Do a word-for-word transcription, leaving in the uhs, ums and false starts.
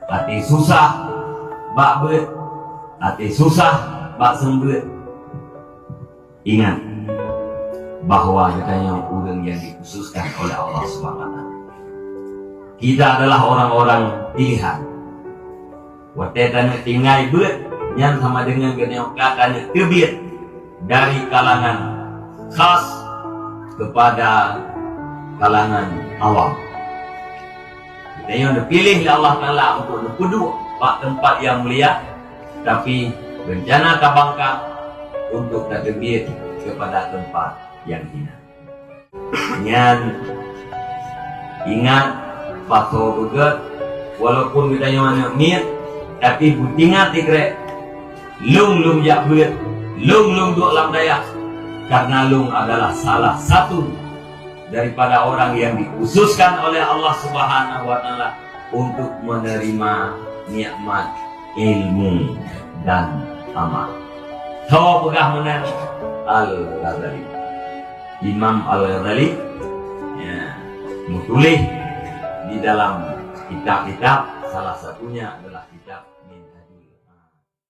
Até susah bak beuet, até susah bak seumeubeuet. Ingat bahwa geutanyoe ureuëng nyang dikhususkan oleh Allah Subhanahu wa Taala. Kita adalah orang-orang pilihan. Watée taneuk tinggai beuet, nyan sama deungon geutanyoe ka taneuk teubiet dari kalangan khas kepada kalangan awam. Geutanyoe neupiléh lé Allah Taala untuk neupeuduek bak teumpat nyang mulia, tapi reuncana tabangka untuk tateubiet kepada teumpat nyang hina. Nyan, ingat, pasoe beugét, walaupun geutanyoe aneuk miet, tapi beuingat sikrek, lôn lôn jak beuet, lôn lôn duek lam dayah, karena lôn adalah salah satu daripada orang yang dikhususkan oleh Allah Subhanahu wa Taala untuk menerima nikmat ilmu dan amal. Tho peugah meunan Al-Ghazali. Imam Al-Ghazali, ya, meutuléh di dalam kitab-kitab, salah satunya adalah kitab